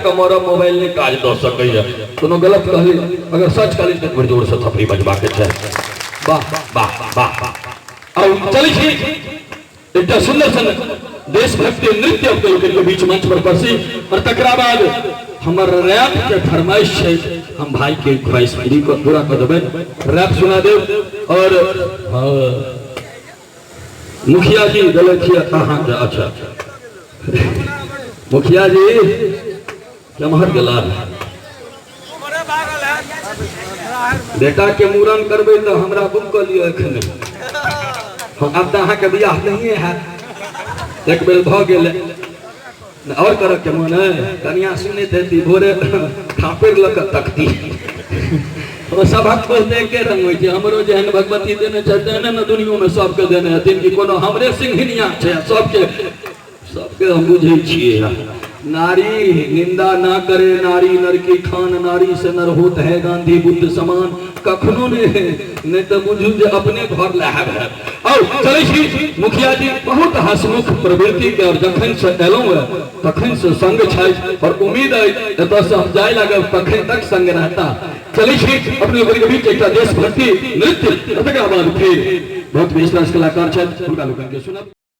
के मरब मोबाइल नहि काज दऽ सकैए। कोनो गलत कहली? अगर सच कहली तऽ एक बेर जोरसँ थपड़ी बजबाके छै। वाह वाह वाह। आउ चलै छी, एकटा सुन्दर सन देशभक्ति नृत्य अपने लोकनि के बीच मंच पर परसी और तकरा बाद हमर रैप के फरमाइश छै, हम भाई के ख्वाहिश पूरी कऽ पूरा कऽ देबै, रैप सुना देब। और हाँ, मुखिया जी गलत है अहाँके। अच्छा मुखिया जी केम्हर गेला? बेटा के मूड़न करबै तऽ हमरा बुक कऽ लिअ एखने। हँ, आब तऽ अहाँके बियाह नहिए हैत, एक बेर भऽ गेल, आओर करऽ के मोन है? कनिया सुनैत हेती, भोरे थापड़ि लऽ कऽ तकती। ओ सभक बहुत एके रंग होइ छै। हमरो जेहन भगवती देने छै तेहने ने दुनियोमे सबके देने हेथिन, कि कोनो हमरे सिंघिनिया छै? सबके सबके हम बुझै छियै। नारी निंदा ना करे नारी नर की खान, नारी से नर होत है गांधी बुद्ध समान। कखनो नहि, नहि तऽ बुझू जे अपने घर लहब है। आउ चलै छी। मुखिया जी बहुत हसमुख प्रवृत्ति के और जखन से एलहुँ है तखन से संग छथि और उम्मीद है एतऽ से हम जाय लागब तखन तक संग रहता। चलै छी, अपने लोकनि के बीच एकटा देशभक्ति नृत्य, तकरा बाद फेर बहुत बेस रास कलाकार छथि, हुनका लोकनि के सुनब।